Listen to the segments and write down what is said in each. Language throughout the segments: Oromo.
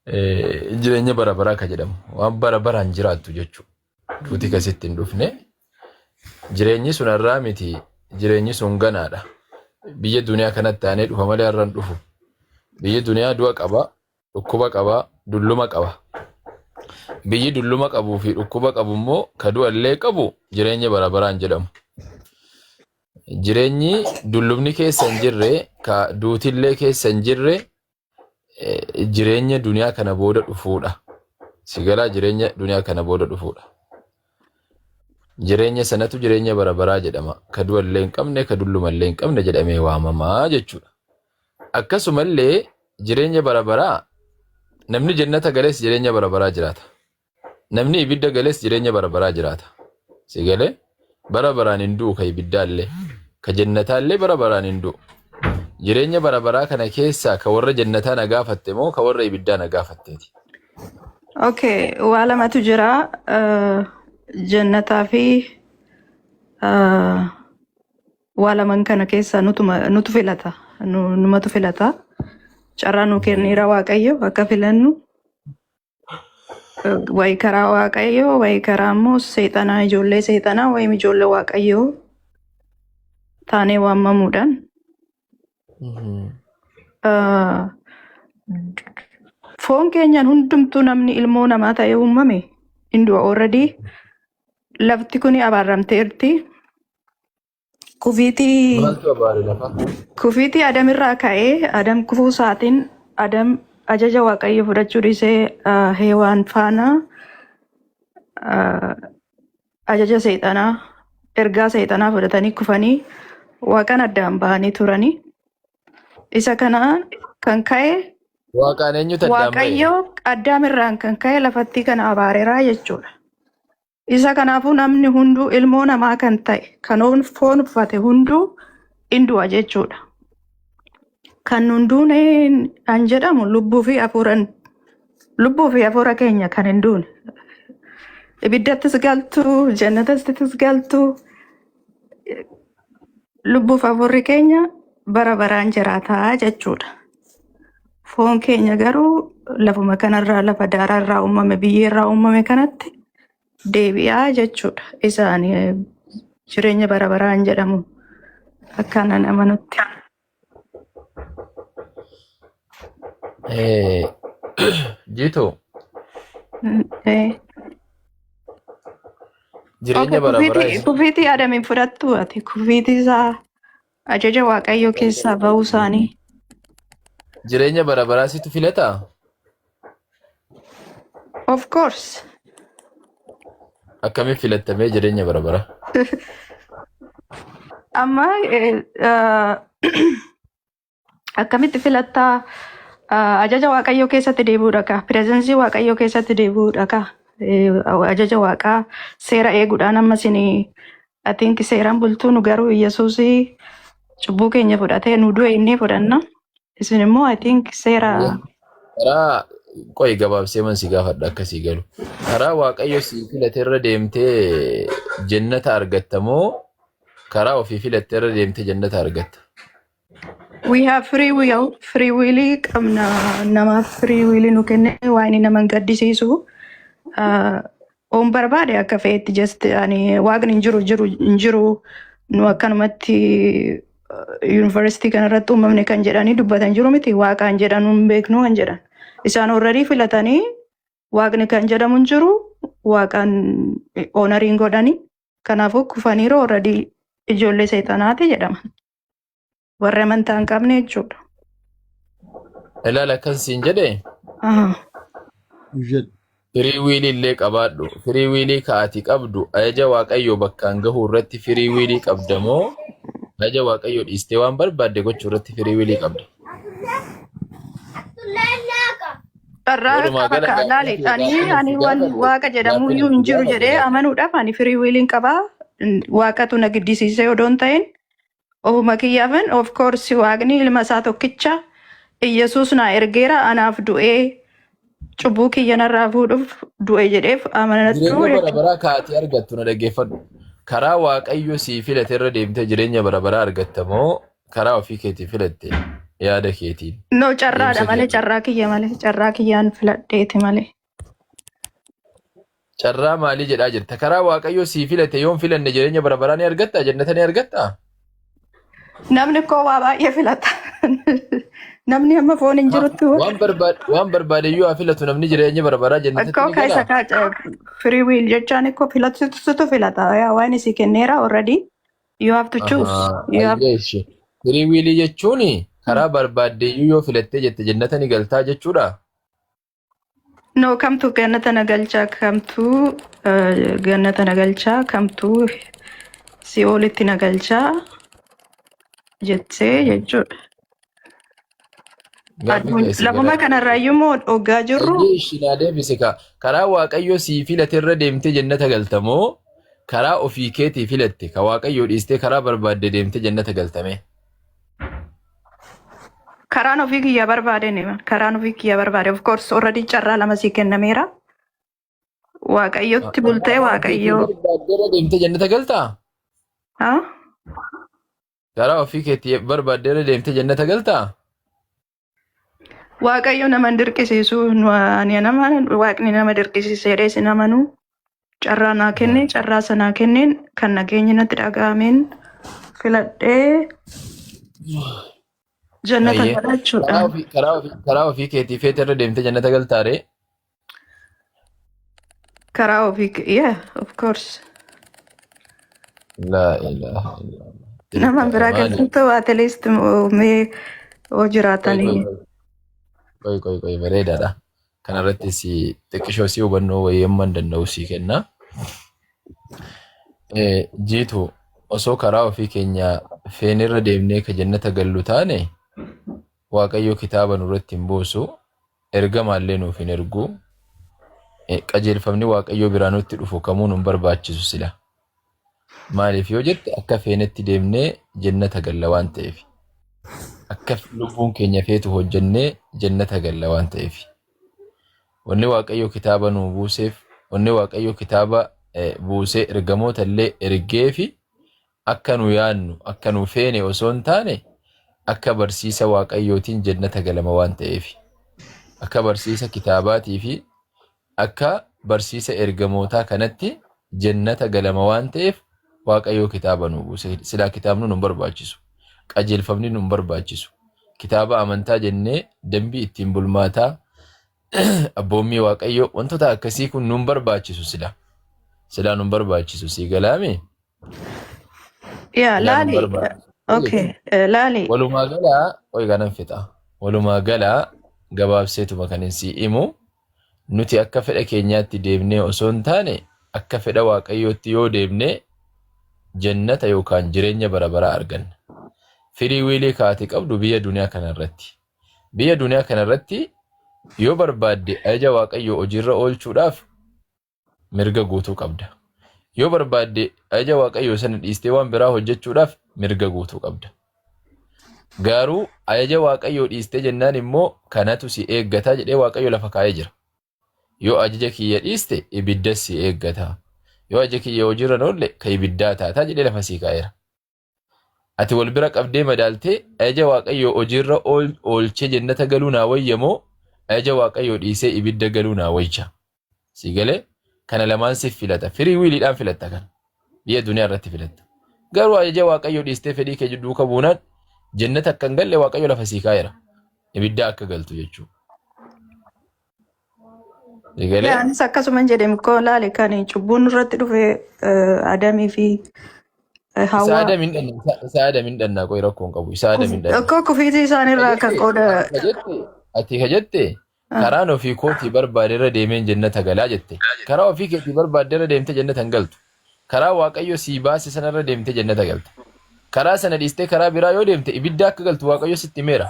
Jireenya bara baraa ka jedhamu waan bara baraan jiraattu jechuudha. Duuti kasitti hin dhufne. Jireenyi sun har'aa miti. Jireenyi sun ganaadha. Biyya duniyaa kanatti aanee dhufa malee har'a hin dhufu. Biyyi duniyaa du'a qaba, dhukkuba qaba, dulluma qaba. Biyyi dulluma qabuu fi dhukkuba qabu immoo ka du'a illee qabu jireenya bara baraan jedhamu. Jireenyi dullumni keessa hin jirre, ka duutillee keessa hin jirre jireenya duniyaa kana booda dhufuudha. Si galaa jireenya duniyaa kana booda dhufuudha. Jireenya sanatu jireenya bara baraa jedhama. Ka du'a illee hin qabne, ka dulluma illee hin qabne jedhamee waamamaa jechuudha. Akkasumallee jireenya bara baraa namni jannata gales jireenya bara baraa jiraata. Namni ibidda gales jireenya bara baraa jiraata. Si galee? Bara baraan hin du'u ka ibiddaallee. Ka jannataallee bara baraan hin du'u. Jireenya bara baraa kana keessaa ka warra jannataa na gaafatte moo ka warra ibiddaa na gaafatteeti? Okay, waa lamatu jira. Jannataa fi waa laman kana keessaa nutuma nutu filata. Numatu filata. Carraa nu kenneera Waaqayyo akka filannu. Wayi karaa Waaqayyoo, wayi karaa immoo seexanaa, ijoollee seexanaa, wayi ijoollee Waaqayyoo taanee waamamuudhaan. Foon keenyaan hundumtuu namni ilmoo namaa ta'ee uumame hin du'a already. Lafti kuni abaarramteerti. Kufiitii Maaltu abaare lafa? Kufiitii Adam irraa ka'ee Adam kufuu isaatiin Adam ajaja Waaqayyo fudhachuu dhiisee Heewaan faana ajaja seexanaa ergaa seexanaa fudhatanii kufanii Waaqaan addaan bahanii turanii. Isa kana kan ka'e Waaqaan eenyutu addaan ba'e? Waaqayyo Addaam irraan kan ka'e lafattii kana abaareeraa jechuudha. Isa kanaafuu namni hunduu ilmoo namaa kan ta'e kan foon uffate hunduu in du'a jechuudha. Kan nun duune kan jedhamu lubbuu fi hafuuran lubbuu fi hafuura keenya kan hin duune. Ibiddattis galtu, jannatattis galtu, lubbuu fi hafuurri keenya bara baraan jiraataa jechuudha. Foon keenya garuu lafuma kanarraa lafa daaraarraa uumame biyyeerraa uumame kanatti deebi'aa jechuudha. Isaan jireenya bara baraan jedhamu akkanan amanutti. Jiitu jireenya Okay, bara baraa kufiitii kufiitii Adamiin fudhattu ati kufiitii isaa ajaja Waaqayyoo keessaa ba'uu isaanii. Jireenya bara baraa situ filataa? Of course. Akkamiin filattamee jireenya bara baraa? Amma akkamitti filattaa ajaja Waaqayyoo keessatti deebi'uudha kaa. Presence Waaqayyoo keessatti deebi'uudha kaa. Ajaja Waaqaa seera eeguudhaan amma isin I think seeraan bultuu nu garuu Yesuus cubbuu keenya fudhatee nu du'e inni fudhanna. Isin immoo I think seera Karaa qo'i gabaabsee man si gaafadha akka sii galu. Karaa Waaqayyo sii filate irra deemtee jennata argatta moo karaa ofii filatte irra deemtee jannata argatta? We have free will. Free will qabna. Namaaf free will nu kenne waan inni nama hin gaddisiisu. Oon barbaade akka fe'etti just ani waaqni hin jiru jiru hin jiru nu akkanumatti yuunivarsiitii kanarratti uumamne kan jedhanii dubbatan jiru miti waaqaan jedhan hin beeknu kan jedhan. Isaan already filatanii waaqni kan jedhamu hin jiru waaqaan oonariin godhanii kanaafuu kufaniiru already ijoollee seexanaati jedhama. Warri amantaa hin qabne jechuudha. Ilaala akkas siin jedhe Jedhu. free will illee qabaadhu. Free will ka ati qabdu ajaja Waaqayyoo bakkaan gahuu irratti free will qabda moo ajaja Waaqayyoo dhiistee waan barbaadde gochuu irratti free will qabda? Carraa Walumaa qaba gala ka laali gaaffiin ani kee ani gaaffiin waan si gaafadhe waaqa jedhamu gaaffiin iyyuu si hin jiru gaafadhe jedhee gaaffiin amanuudhaaf ani free williin qabaa. Waaqatu na giddisiisee odoo hin ta'in ofuma kiyyaafan of course waaqni ilma isaa tokkicha Iyyasuus naa ergeera anaaf du'ee cubbuu kiyya narraa fuudhuuf du'e jedheef amanadhu Jireenya bara jechuudha. baraa kaatee argattu na dhaggeeffadhu. Karaa Waaqayyo sii filate irra deemtee jireenya bara baraa argatta moo karaa ofii keetii filatte Yaada keetiin. No, carraadha Deemsa malee, keetiin. carraa kiyya malee, carraa kiyyaan filadheeti malee. Carraa maalii jedhaa jirta? Karaa Waaqayyo sii filate yoon filanne jireenya bara baraa ni argatta? Jannata ni argatta? Namni koo waa baay'ee filata. Namni amma foon hin jirutti Waan barbaade iyyuu haa filatu, namni jireenya bara baraa jannatatti Akkoo ni keessa galaa? kaa free will jechaan ikkoo filatutu filata. Yaa, waan isii kenneera already. You have to choose. You have Ayyee ishee. Free will jechuun karaa barbaadde iyyuu yoo filattee jette jannata ni galtaa jechuudha. No, kamtu gannata na galchaa, kamtu gannata na galchaa, kamtu si'oolitti na galchaa jettee jechuudha. Gaaffii keessa Lafuma galaa. kanarraayyuu immoo dhoggaa jirru. Ayyee ishee, naa deebise kaa. Karaa Waaqayyo sii filate irra deemtee jannata galta moo karaa ofii keetii filatte ka Waaqayyo dhiistee karaa barbaadde deemtee jannata galtame? Karaan ofii kiyya barbaade ni, karaan ofii kiyya barbaade, of course already carraa lama sii kennameera. Waaqayyotti bultee Karaa ofii Waaqayyo barbaadde irra deemtee jannata galtaa? Ha? Karaa ofii keetii barbaadde irra deemtee jannata galtaa? Waaqayyo nama hin dirqisiisu. Ani nama Waaqni nama dirqisiise jedhee sin amanu. Carraa naa kenne, carraa sanaa kenneen kan nageenyi natti dhaga'ameen filadhee jannata gala jechuudha. Karaa ofii keetii feete irra deemtee jannata galtaa ree? Karaa ofii, yeah, of course. Laa ilaaha illallah. Nama biraa Amaani. keessatti at least mee hoo Qoy qoy jiraatanii. Qoy qoy qoy, bareedaadha. Kanarratti si xiqqishoo si hubannoo wayii amma hin danda'u sii kenna. Jiitu, osoo karaa ofii keenya feenirra deemnee ka jannata gallu taane, Waaqayyo kitaaba nurratti hin buusu, ergamaallee nuuf hin ergu, qajeelfamni Waaqayyo biraa nutti dhufu kamuu nun barbaachisu sila. Maaliif yoo jette, akka feenetti deemnee jannata galla waan ta'eef. Akka lubbuun keenya feetu hojjennee jannata galla waan ta'eef. Wanni Waaqayyo kitaaba nuu buuseef, wanni Waaqayyo kitaaba buusee ergamoota illee ergeefi akka nu yaadnu, akka nu feene osoo hin taane, akka barsiisa Waaqayyootiin jannata galama waan ta'eef. Akka barsiisa kitaabaatii fi akka barsiisa ergamootaa kanatti jannata galama waan ta'eef Waaqayyo kitaaba nuu buuse. Silaa kitaabni nu hin barbaachisu. Qajeelfamni nu hin barbaachisu. Kitaaba amantaa jennee dambii ittiin bulmaataa, abboommii Waaqayyoo, wantoota akkasii kun nu hin barbaachisu sila. Silaa nu hin barbaachisu, sii galaame? Yaa Silaa nu hin laali. barbaachisu. Okay, laali. Walumaa galaa, qoy kanan fixa. Walumaa galaa gabaabseetuma kan hin sii himu, nuti akka fedha keenyaatti deemnee osoo hin taane, akka fedha Waaqayyootti yoo deemne jannata yookaan jireenya bara baraa arganna. Free will kaate qabdu biyya duniyaa kanarratti. Biyya duniyaa kanarratti yoo barbaadde ajaja Waaqayyoo hojiirra oolchuudhaaf mirga guutuu qabda. Yoo barbaadde ajaja Waaqayyoo sana dhiistee waan biraa hojjechuudhaaf mirga guutuu qabda. Garuu ajaja Waaqayyoo dhiistee jennaan immoo kanatu si eeggataa jedhee Waaqayyo lafa kaa'ee jira. Yoo ajaja kiyya dhiiste ibiddas si eeggata. Yoo ajaja kiyya hojiirra hin oolle ka ibiddaa taataa jedhee lafa sii kaa'eera. Ati wal bira qabdee madaaltee, ajaja Waaqayyoo hojiirra oolchee jannata galuu naa wayya moo ajaja Waaqayyoo dhiisee ibidda galuu naa wayya? Si galee? Kana lamaan siif filata. Free williidhaan filatta kana. Biyya duniyaa irratti filatta. Garuu ajaja Waaqayyoo dhiistee fedhii kee duuka buunaan jannata akka hin galle Waaqayyo lafa sii kaa'eera. Ibidda akka galtu jechuudha. Si galee? Anis akkasuma hin jedhe koo, laali, kan cubbuun irratti dhufe Adamii fi Isa Hawwaa. Adam hin dhanna. Isa Adam hin dhanna, qoy, rakkoo hin qabu. Isa Adam hin dhanna. Akkoo kufiitii isaaniirraa kan qooda. Ati ka jette karaan ofii kootii barbaade irra deemeen jannata galaa jette. Karaa ofii keetii barbaadde irra deemtee jannata hin galtu. Karaa Waaqayyo sii baase sanarra deemtee jannata galta. Karaa sana dhiistee karaa biraa yoo deemte ibidda akka galtu Waaqayyo sitti himeera.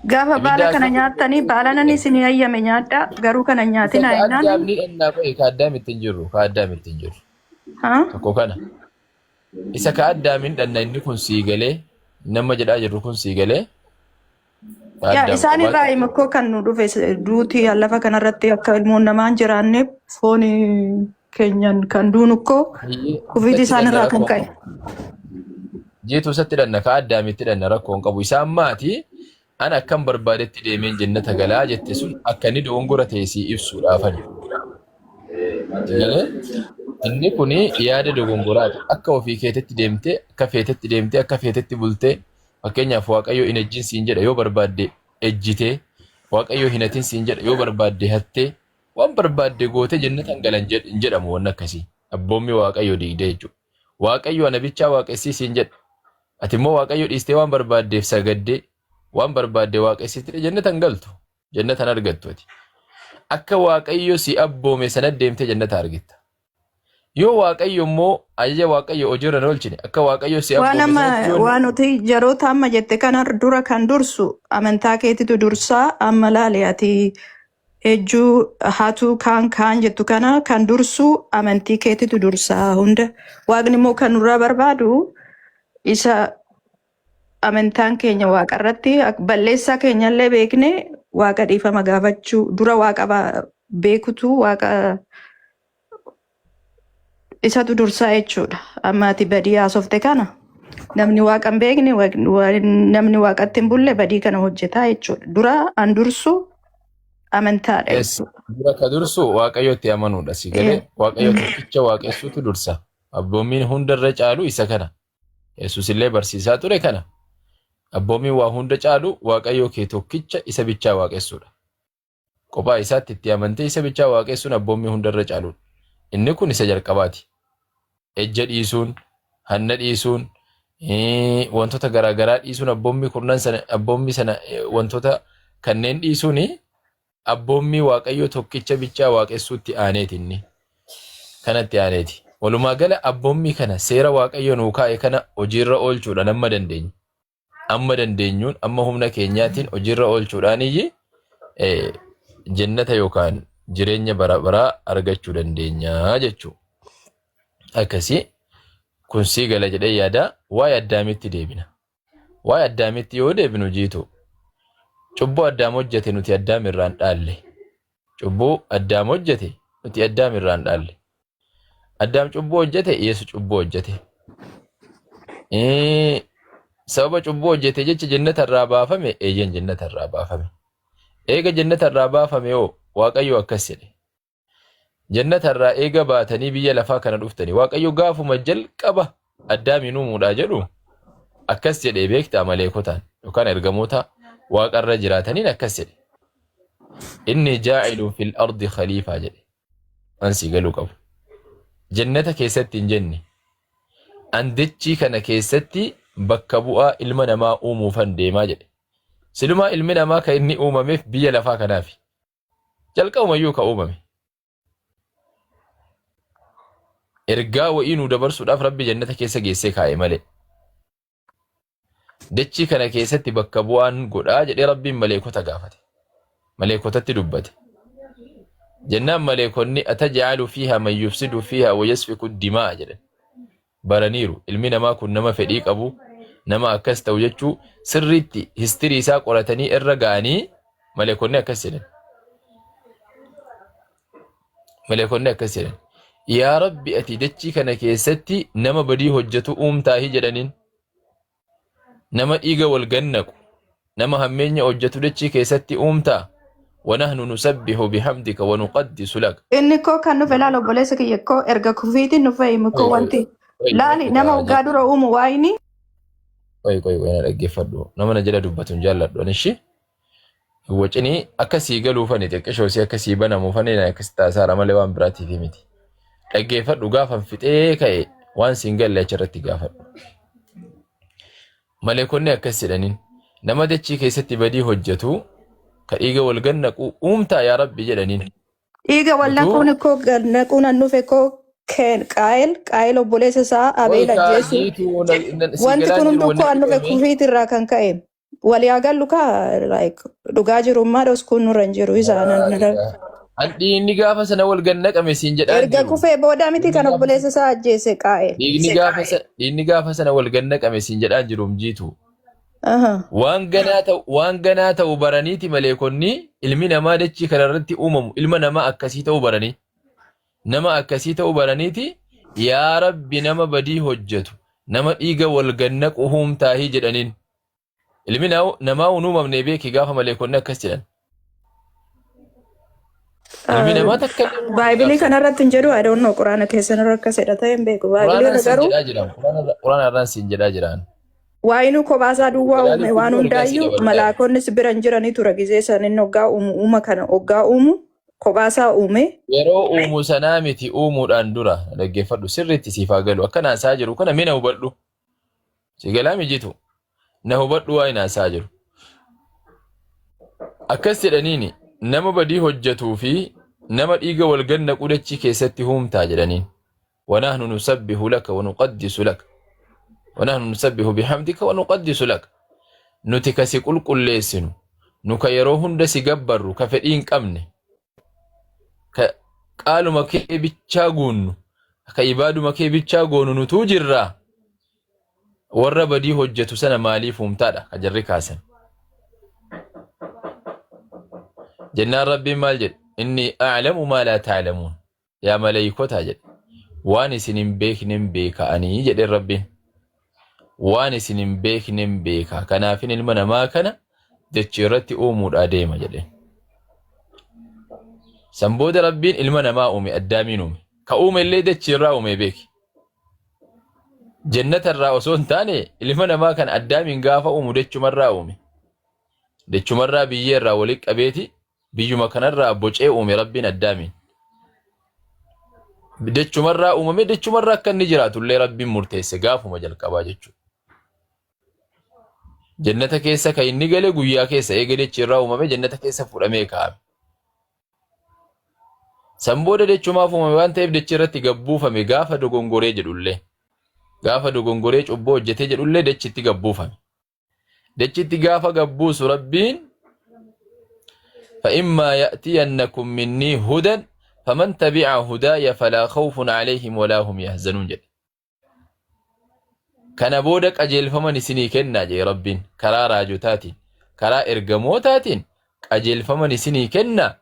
Gaafa Ibidda baala kana akka nyaattanii, baala nan isinii hayyame nyaadhaa, garuu kana hin Isa nyaatinaa ka jennaan. Addaam ni dhannaa, qoy, ka Addaam ittiin jirru, ka Addaam ittiin jirru. Ha? Tokko kana. Isa ka Addaam hin dhanna, inni kun sii galee, nama jedhaa jirru kun sii galee. Ka Yaa, Addaam isaan irraa qobaatti. himakkoo kan nu dhufe duuti lafa kanarratti akka ilmoon namaa hin jiraanne, foon keenyan kan duunu koo Hayyee, kufiitii isatti isaan dhanna, irraa kan rakkoo ka'e. qabu. Jiituu isatti hidhanna ka Addaamitti hidhanna rakkoo hin qabu. Isaan maati an akkan barbaadetti deemeen jennata galaa jette sun akka inni dogongora ta'e sii ibsuudhaafani. Galee inni kun yaada dogongoraati. Akka ofii keetitti deemtee, akka feetetti deemtee, akka feetetti bultee fakkeenyaaf Waaqayyo hin ejjin siin jedha yoo barbaadde ejjitee, Waaqayyo hin hatin siin jedha yoo barbaadde hattee, waan barbaadde gootee jennata hin galan hin jedhamu wanni akkasii. Abboommi Waaqayyo diigdee jechuudha. Waaqayyo ana bichaa waaqessii siin jedha. Ati immoo Waaqayyo dhiistee waan barbaaddeef sagaddee, waan barbaadde waaqessitee jennata hin galtu. Jannata hin argattu ati. Akka Waaqayyo si abboome sana deemtee jannata argatta. Yoo Waaqayyo immoo ajaja Waaqayyo hojiirra hin oolchine akka Waaqayyo si Waan abboome amma sanatti yoo waan nuti jaroota amma jette kana dura kan dursu amantaa keetitu dursaa amma laali ati ejjuu hatuu kaan kaan jettu kana kan dursu amantii keetitu dursaa hunda waaqni immoo kan nurraa barbaadu isa amantaan keenya waaqa irratti balleessaa keenyallee beekne waaqa dhiifama gaafachuu dura waaqa beekutu waaqa isatu dursaa jechuudha. Amma ati badii haasofte kana namni waaqa hin beekne namni waaqatti hin bulle badii kana hojjetaa jechuudha. Dura an dursu amantaadha Yes. jechuudha. Dura ka dursu Waaqayyotti amanuudha. Si galee Waaqayyo tokkicha waaqessuutu dursa. Abboommiin hundarra caalu isa kana. Yesuus illee barsiisaa ture kana. Abboommiin waa hunda caalu Waaqayyo kee tokkicha isa bichaa waaqessuudha. Kophaa isaatti itti amantee isa bichaa waaqessuun abboommii hundarra caaluudha. Inni kun isa jalqabaati. Ejja dhiisuun, hanna dhiisuun, wantoota garaagaraa dhiisuun abboommii kurnan sana abboommii sana wantoota kanneen dhiisuun abboommii Waaqayyoo tokkicha bichaa waaqessuutti aaneeti inni. Kanatti aaneeti. Walumaa gala abboommii kana seera Waaqayyo nuu kaa'e kana hojiirra oolchuudhaan amma dandeenyu. Amma dandeenyuun amma humna keenyaatiin hojiirra oolchuudhaan iyyi jennata yookaan jireenya bara baraa argachuu dandeenya jechuudha. Akkasii kun sii gala jedhee yaada waa'ee Addaamitti deebina. Waa'ee Addaamitti yoo deebinu jiitu cubbuu Addaam hojjete nuti Addaam irraan dhaalle. Cubbuu Addaam hojjete nuti Addaam irraan dhaalle. Addaam cubbuu hojjete Yesu cubbuu hojjete. Sababa cubbuu hojjete jecha jannata irraa baafame eeyyen jannata irraa baafame. Eega jannata irraa baafame hoo Waaqayyo akkas jedhe. Jannata irraa eega baatanii biyya lafaa kana dhuftanii Waaqayyo gaafuma jalqaba Addaamiin uumuudhaa jedhu akkas jedhee beektaa maleekotaan yookaan ergamoota waaqarra jiraataniin akkas jedhe. Inni jaa'ilun fil ardi khaliifaa jedhe. Waan sii galuu qabu. Jannata keessatti hin jenne. An dachii kana keessatti bakka bu'aa ilma namaa uumuufan deemaa jedhe. Silumaa ilmi namaa kan inni uumameef biyya lafaa kanaafi. Jalqabumayyuu ka uumame. Ergaa wa'ii nuu dabarsuudhaaf Rabbi jannata keessa geessee kaa'e malee. Dachii kana keessatti bakka bu'aan godhaa jedhee Rabbiin maleekota gaafate. Maleekotatti dubbate. Jennaan maleekonni ataj'alu fiihaa man yufsidu fiihaa wa yasfiku dimaa jedhan. Baraniiru. Ilmi namaa kun nama fedhii qabu, nama akkas ta'u jechuu sirriitti histirii isaa qoratanii irra ga'anii maleekonni akkas jedhan. Maleekonni akkas jedhan. Yaa Rabbi ati dachii kana keessatti nama badii hojjetu uumtaahi jedhaniin. Nama dhiiga wal gannaqu, nama hammeenya hojjetu dachii keessatti uumtaa? Wanahnu nusabbihu bihamdika wa nuqaddisu lak. Inni koo kan dhufe laal obboleessa kiyya koo erga kufiitiin dhufe himu koo wanti laali nama waggaa dura uumu waayini. Qoy qoy qoy na dhaggeeffadhu. Nama na jala dubbatu hin jaalladhu ani ishii. Wacini akka sii galuufani xiqqishoo si akka sii banamuufani na akkas taasaara malee waan biraatiif miti. Dhaggeeffadhu gaafan fixee ka'e waan siin galle achirratti gaafadhu. Maleekonni akkas jedhaniin nama dachii keessatti badii hojjetu ka dhiiga wal gannaqu uumtaa yaa Rabbi jedhaniin. Dhiiga wal Utuu naquun koo naquun an dhufe koo keen Qaayel Qaayel obboleessa isaa qoy Abeel kaa ajjeesu. jiituu sii Wanti galaan kun jiru hunduu wanni koo an dhufe dhufame. kufiit irraa kan ka'e. Walii haa gallu kaa like dhugaa jirummaa dhoskuun nurra hin jiru isa An dhiigni gaafa sana wal gannaqame siin jedhaan Erga jiru. kufee booda miti Dhiigni kan gaafa obboleessa isaa ajjeese Qaayel. Dhiigni gaafa sana wal gannaqame siin jedhaan jiru jiitu. Aha. Waan ganaa ta'u baraniiti maleekonni ilmi namaa dachii kanarratti uumamu ilma namaa akkasii ta'u baranii. Nama akkasii ta'u baraniiti yaa Rabbi nama badii hojjetu Nama dhiiga wal gannaqu huumtaahii jedhaniin. Ilmi namaa hin uumamne beeki gaafa maleekonni akkas jedhan. Ilmi namaa takka illee hin uumamne Baaybilii gaafsan. kanarratti hin jedhu, I don't know, quraana keessan irra akkas jedha ta'e hin beeku. Baaybilii Quraanaan irra siin garuu jedhaa jiran. Quraanarraan siin jedhaa jiran. waa'inuu kophaasaa duwwaa uume Galaanii waan kun ergaa sii hundaayyuu dabarsaa. malaakonnis bira hin jiranii ture gizee san inni hoggaa uumu uuma kana hoggaa uumu kophaasaa uume. Yeroo uumu sanaa miti uumuudhaan dura dhaggeeffadhu sirriitti siif haa galu. Akka naasaa jiru kana mee na hubadhu. Si galaa mijitu. Na hubadhu waa'ee naasaa jiru. Akkas jedhaniini nama badii hojjetuu fi nama dhiiga wal gannaqu dachii keessatti huumtaa jedhaniin. Wanahnu nusabbihu laka wa nuqaddisu laka. Wanahnu nusabbihu bihamdika wa nuqaddisu laka. Nuti ka si qulqulleessinu, nu ka yeroo hunda si gabbarru, ka fedhii hin qabne, ka qaaluma kee bichaa guunnu, ka ibaaduma kee bichaa goonu nutuu jirraa. Warra badii hojjetu sana maaliif uumtaadha ka jarri kaasan. Jennaan Rabbiin maal jedhe? Inni a'lamu maa laa ta'lamuun. Yaa maleeykotaa jedhe. Waan isin hin beeknen beeka ani jedheen Rabbiin. Waan isin hin beeknen beeka. Kanaafin ilma namaa kana dachii irratti uumuudhaa deema jedheen. San booda Rabbiin ilma namaa uume Addaamiin uume. Ka uume illee dachii irraa uume beeki. Jannata irraa osoo hin taane ilma namaa kan Addaamiin gaafa uumu dachumarraa uume. Dachumarraa biyyee irraa walitti qabeeti biyyuma kanarraa bocee uume Rabbiin Addaamiin. Dachumarraa uumame dachumarraa akka inni jiraatu illee Rabbiin murteesse gaafuma jalqabaa jechuudha. Jannata keessa kan inni gale guyyaa keessa eega dachi irraa uumame jannata keessa fuudhamee kaa'ame. San booda dachumaaf uumame waan ta'eef dachi irratti gabbuufame gaafa dogongoree jedhullee gaafa dogongoree cubbuu hojjetee jedhullee dachitti gabbuufame. Dachitti gaafa gabbuusu Rabbiin فإما يأتينكم مني هدى فمن تبع هداي فلا خوف عليهم ولا هم يحزنون jedhe. Kana booda qajeelfaman isinii kennaa jedhe Rabbiin karaa raajotaatiin karaa ergamootaatiin qajeelfaman isinii kennaa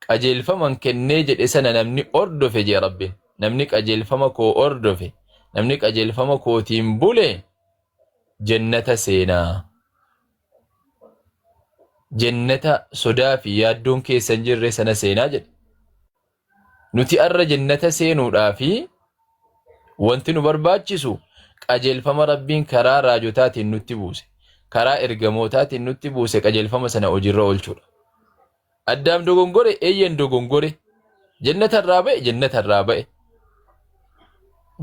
qajeelfaman kennee jedhe sana namni ordofe jedhe Rabbiin namni qajeelfama koo ordofe namni qajeelfama kootiin bule jannata seenaa. Jannata sodaa fi yaaddoon keessa hin jirre sana seenaa jedhe. Nuti arra jannata seenuudhaa fi wanti nu barbaachisu qajeelfama Rabbiin karaa raajotaatiin nutti buuse, karaa ergamootaatiin nutti buuse qajeelfama sana hojiirra oolchuudha. Addaam dogongore eeyyen dogongore. Jannata irraa ba'e jannata irraa ba'e.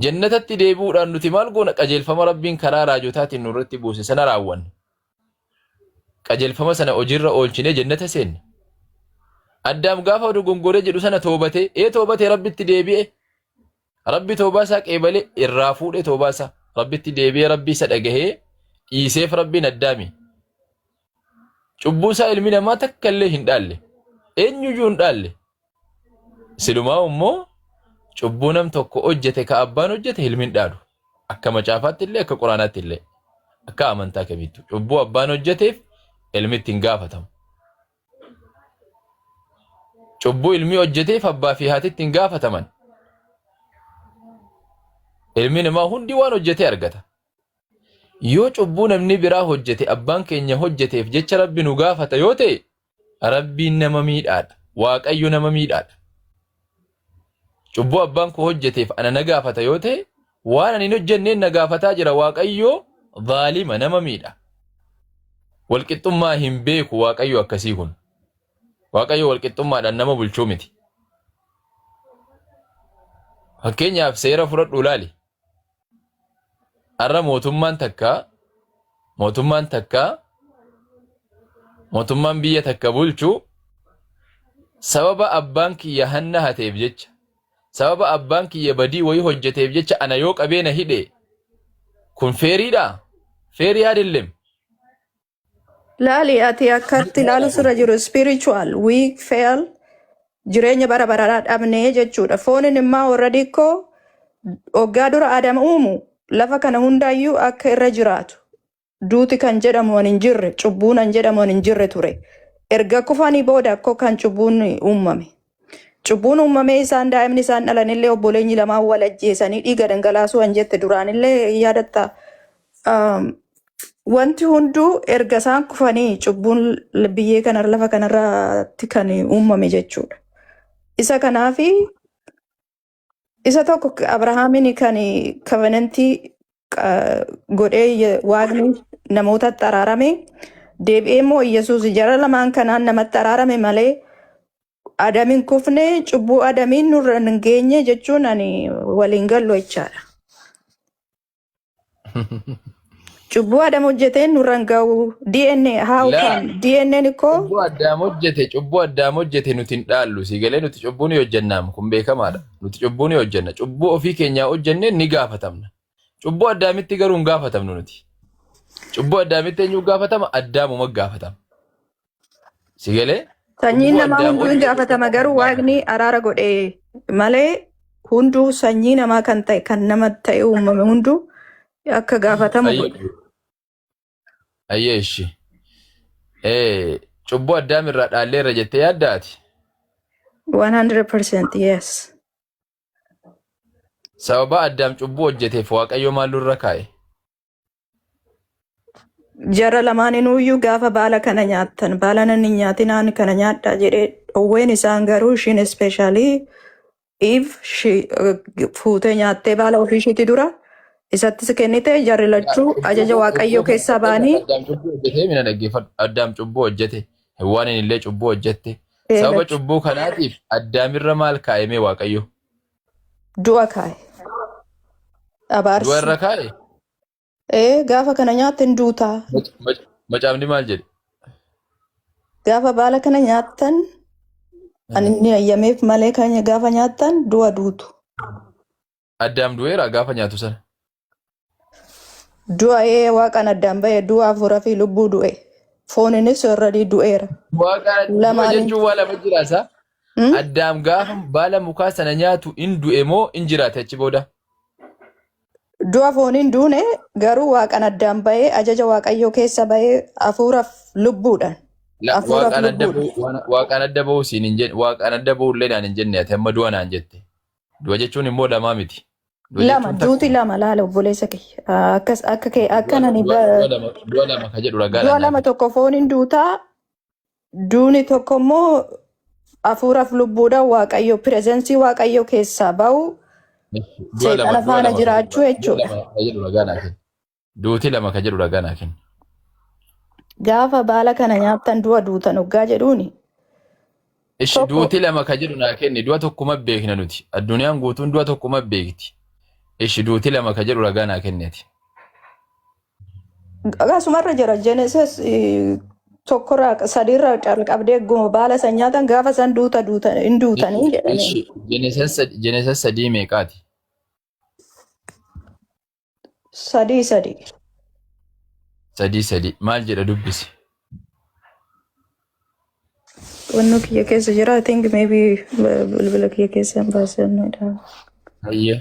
Jannatatti deebi'uudhaan nuti maal goona qajeelfama Rabbiin karaa raajotaatiin nurratti buuse sana raawwanna. Qajeelfama sana hojiirra oolchinee jannata seenna. Addaam gaafa dogongore jedhu sana toobatee ee toobatee Rabbitti deebi'e. Rabbi toobaa isaa qeebale irraa fuudhe toobaa isaa. Rabbitti deebi'ee Rabbi isa dhagahee dhiiseef Rabbiin Addaami. Cubbuu isaa ilmi namaa takka illee hin dhaalle. Eenyuyyuu hin dhaalle. Silumaa immoo cubbuu nam tokko hojjete ka abbaan hojjete ilmi hin dhaalu. Akka macaafaatti illee akka quraanaatti illee akka amantaa kamiittu cubbuu abbaan hojjeteef ilmi itti hin gaafatamu. Cubbuu ilmi hojjeteef abbaa fi haati itti hin gaafataman. Ilmi namaa hundi waan hojjete argata. Yoo cubbuu namni biraa hojjete abbaan keenya hojjeteef jecha Rabbi nu gaafata yoo ta'e Rabbiin nama miidhaadha. Waaqayyo nama miidhaadha. Cubbuu abbaan koo hojjeteef ana na gaafata yoo ta'e waan ani hin hojjenneen na gaafataa jira Waaqayyo zaalima nama miidha. Walqixxummaa hin beeku Waaqayyo akkasii kun. Waaqayyo walqixxummaadhaan nama bulchuu miti. Fakkeenyaaf seera fudhadhu ilaali. Har'a mootummaan takka mootummaan takka mootummaan biyya takka bulchu sababa abbaan kiyya hanna hateef jecha sababa abbaan kiyya badii wayii hojjeteef jecha ana yoo qabee na hidhe kun feeriidha feerii adillem. Laali ati akkatti ilaalu sirra jiru spiritual we fail jireenya bara baraa dhabnee jechuudha. Foonin immoo warra dikkoo hoggaa dura Adam uumu lafa kana hundaayyuu akka irra jiraatu duuti kan jedhamu hin jirre cubbuun kan jedhamu hin jirre ture. Erga kufanii booda akkoo kan cubbuun uumame. Cubbuun uumamee isaan daa'imni isaan dhalanillee obboleenyi lamaan wal ajjeesanii dhiiga dhangalaasuu kan jette duraanillee yaadatta. Wanti hunduu erga isaan kufanii cubbuun biyyee kana lafa kanarratti kan uumame jechuudha. Isa kanaafi isa tokko Abrahaamiin kan covenantii godhee Waaqni namootatti araarame, deebi'ee immoo Yesuus jara lamaan kanaan namatti araarame malee Adamiin kufne, cubbuu Adamiin nurra hin geenye jechuun ani waliin gallu jechaadha. Cubbuu Adam hojjeteen nurra hin ga'u. DNA how Laa come DNA koo cubbuu Addaam hojjete nuti hin dhaallu. Si galee? Nuti cubbuu ni hojjennaam, kun beekamaadha. Nuti cubbuu ni hojjenna. Cubbuu ofii keenyaa hojjennee ni gaafatamna. Cubbuu Addaamitti garuu hin gaafatamnu nuti. Cubbuu Addaamitti eenyu gaafatama? Addaamuma gaafatama. Si galee? Sanyiin Cubbuu namaa Addaam hunduu hin hojjete gaafatama, qofa garuu gaafatama. Waaqni araara godhe malee hunduu sanyii namaa kan ta'e, kan nama ta'e uumame hunduu akka gaafatamu godhe. Ayyee, ishi. Cubbuu Addaam irraa dhaalleerra jettee yaaddaati? 100% yes. Sababa Addaam cubbuu hojjeteef Waaqayyo maal nurra kaa'e? Jara lamaaninuyyuu gaafa baala kana nyaattan, baala nan hin nyaatinaan, kana nyaadhaa jedhee dhowween. Isaan garuu ishiin, especially Eve, fuutee nyaattee baala ofii ishiitti dura isattis kennite. Jarri lachuu ajaja Waaqayyoo Cubbuu kana keessaa fakkeenyaaf ba'anii Addaam cubbuu hojjetee mina, dhaggeeffadhu. Addaam cubbuu hojjete. Hewwaanin illee cubbuu hojjette. Sababa lachuu cubbuu kanaatiif Addaamirra maal kaa'e Waaqayyo? Du'a kaa'e. Du'a Abaarsa. irra kaa'e? Ee, gaafa kana nyaatte hin duutaa. Macaafni maal jedhe? Gaafa baala kana nyaattan, ani inni ayyameef malee, kan gaafa nyaattan du'a duutu. Addaam du'eera gaafa nyaatu sana. Du'a, ee, Waaqaan addaan ba'e, du'a hafuuraa fi lubbuu du'e. Fooninis already du'eera. Waaqaan du'a Lamaaniin. jechuun waa lama jira isaa. Hmm? Addaam gaafa baala mukaa sana nyaatu in du'e moo in jiraate achi booda? Du'a fooniin duune, garuu Waaqaan addaan ba'ee, ajaja Waaqayyoo keessa ba'ee, hafuuraaf lubbuudhaan. Hafuuraaf Waaqaan adda lubbuudhaan. ba'uu, Waaqaan adda ba'uu siin hin jenne, Waaqaan adda ba'uu illee naan hin jenne. Ati amma du'a naan jette. Du'a jechuun immoo lamaa miti. Du'a Lama jechuun duuti takkuma. lama, laala obboleessa kiyya. Akkas akka kee akka nani Du'a lama ka jedhu du'a ragaadhaan naa lama fidi. Tokko fooniin duutaa, duuni tokko immoo hafuuraaf lubbuudhaan Waaqayyo presence Waaqayyo keessaa ba'u, Du'a lama seexana du'a faana lama ka jedhu jiraachuu du'a jechuudha. lama ka jedhu ragaa naa kenni. Duuti lama ka jedhu ragaa naa kenni. Gaafa baala kana nyaattan du'a duutan hoggaa jedhuuni. Ishi Tokko duuti lama ka jedhu naa kenni. Du'a tokkuma beekna nuti. Addunyaan guutuun du'a tokkuma beekti. Ishi duuti lama ka jedhu ragaa naa kenneeti. Akkasumarra jira Genesis tokkorraa sadiirraa calqabdee egguma baala san nyaatan, gaafa san duuta duutan hin duutanii jedhanii. Ishi Genesis sadii meeqaati? 3:3. 3:3 maal jedha, dubbisi. Wannoo kiyya keessa jira. I think maybe bilbila kiyya keessa hin baasanidha. Hayyee.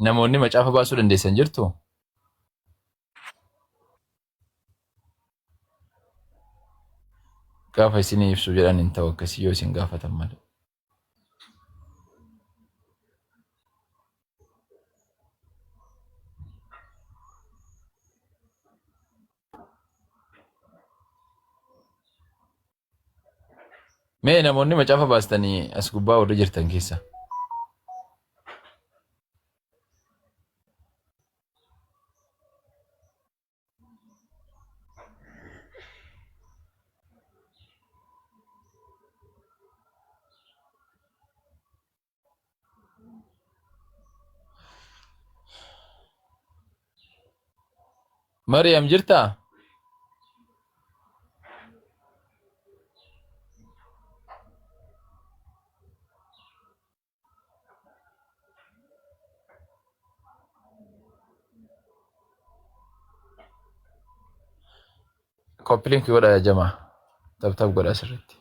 Namoonni macaafa baasuu dandeessan jirtu? Gaafa isinii ibsu jedhan hin ta'u akkasii yoo isin gaafatan malee. Mee namoonni macaafa baastanii as gubbaa warri jirtan keessa. Mariam jirtaa? Copy link godhaa yaa jamaa. Tap tap godhaa sirriitti.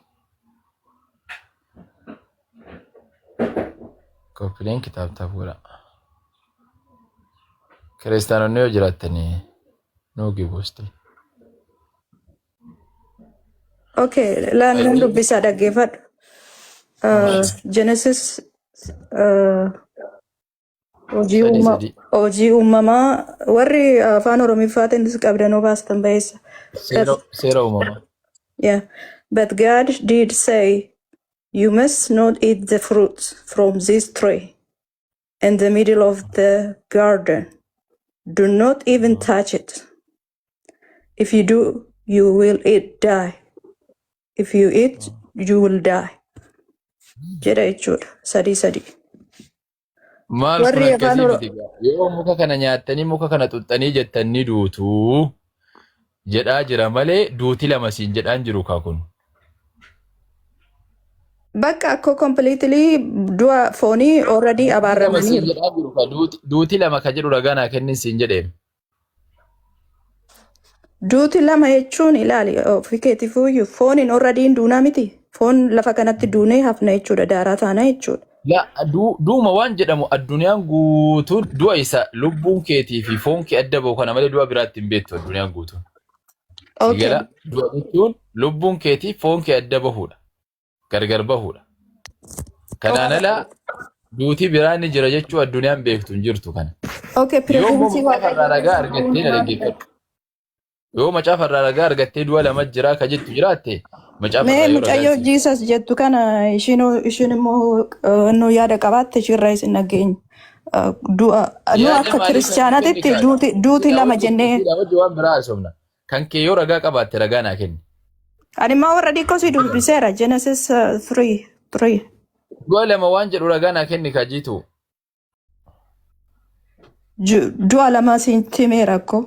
Copy link, tap tap godhaa. Kiristaanonni yoo jiraattanii nuu gibuusti. Okay, laan nan dubbisaa, dhaggeeffadhu. Genesis Hojii Sadii uuma sadii. hojii uumamaa warri afaan Oromiffaatiin qabdanoo baastan ba'eessa. Seera seera uumamaa. Yeah. But God did say, "You must not eat the fruit from this tree in the middle of the garden. Do not even touch it. If you do, you will eat die. If you eat, you will die." Jedha jechuudha. 3:3. Maal kun Warri afaan akkasii Oro miti gaa. Yoo muka kana nyaattanii muka kana xuxxanii jettan ni duutu jedhaa jira malee duuti lama siin jedhaan jiru kaa kun. Bakka akka completely du'a foonii already Duuti lama siin abaarramaniiru. jedhaa jiru ka duuti lama ka jedhu ragaa naa kennin siin jedheem. Duuti lama jechuun ilaali ofii keetiifuyyuu fooniin already hin duunaa miti. Foon lafa kanatti duunee hafna jechuudha. Daaraa taana jechuudha. La duuma waan jedhamu addunyaan guutuun du'a isa lubbuun keetii fi foon kee adda bahu kana malee du'a biraatti hin beektu addunyaan guutuun. Si gala du'a jechuun lubbuun keetii foon kee adda bahuudha. Gargar bahuudha. Kanaan ala duuti biraan ni jira jechuu addunyaan beektu hin jirtu kana. Okay, Yoo immoo presence macaafa irraa Waaqayyoo ragaa keessa argattee na hundumaa dhaggeeffadhu. Yoo macaafa irraa ragaa argattee du'a lama jira ka jettu jiraatte macaafa Mee irraa yoo ragaa mucayyoo si Jesus jettu kana ishiin immoo nu yaada qabaatte ishiirraa isin dhageenya. Du'a nu Yaada akka maalii kan nuu kenni kiristaanaatitti kaa? duuti Silaa lama wajji jennee silaa wajji waan biraa haasofna. Kan kee yoo ragaa qabaatte ragaa naa kenni. Ani immoo warra dhiikkoo si dubbiseera Genesis 3:3. Du'a lama waan jedhu ragaa naa kenni kaa jiitu. Du'a lama sitti himeera akkoo.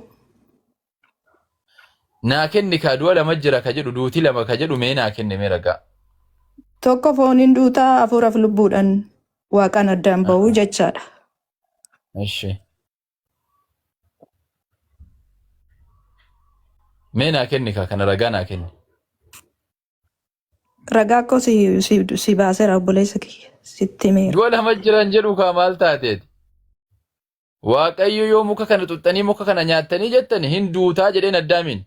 Naa kenni kaa du'a lama jira ka jedhu duuti lama ka jedhu mee naa kenni mee ragaa. Tokko fooniin duutaa hafuuraaf lubbuudhaan waaqaan addaan ba'uu jechaadha. Eshi. Mee naa kenni kaa kana ragaa naa kenni. Ragaa akkoo si baaseera obboleessa kiyya sitti himeera. Du'a lama jiran jedhu kaa maal taateeti? Waaqayyo yoo muka kana xuxxanii muka kana nyaattanii jettani hin duutaa jedheen Addaamiin.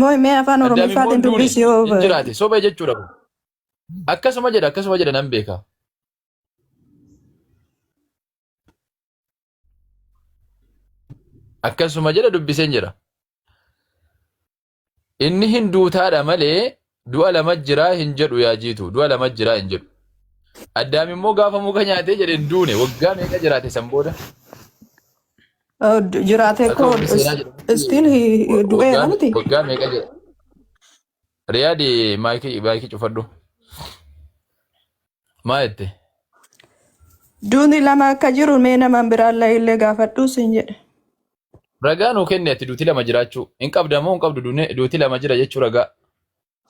Moo mee afaan Addaam immoo Oromiffaatiin hin duune dubbisi yoo hin jiraate soba jechuudha kun. Akkasuma jedha nan beeka. Akkasuma jedha dubbiseen jira. Inni hin duutaadha malee du'a lama jiraa hin jedhu yaa jiitu du'a lama jiraa hin jedhu. Addaam immoo gaafa muka nyaatee jedhe hin duune waggaa meeqa jiraate san booda? Jiraatee Akka koo wanni seenaa jedhamutti still du'eera waggaa miti. waggaa meeqa jira? Riyaadi maayikii cufadhu. Maa jette? Duuni lama akka jiru mee nama biraallee illee gaafadhu siin jedhe. Ragaa nuu kenni ati duuti lama jiraachuu. Hin qabda moo hin qabdu duuti lama jira jechuu ragaa.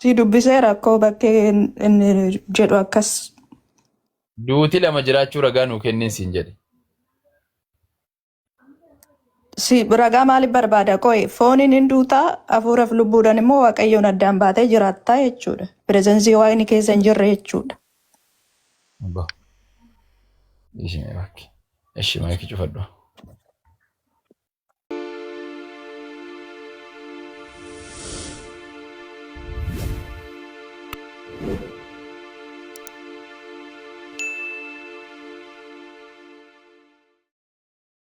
Si dubbiseera akkoo bakkee inni jedhu akkas. Duuti lama jiraachuu ragaa nuu kenniin siin jedhe. Si ragaa maaliif barbaada? Qoy fooniin hin duutaa hafuuraaf lubbuudhaan immoo waaqayyoon addaan baatee jiraattaa jechuudha. Presence waaqni keessa hin jirre jechuudha. Abbaa. Ishii mee bakki. Ishii maayikii cufadhu.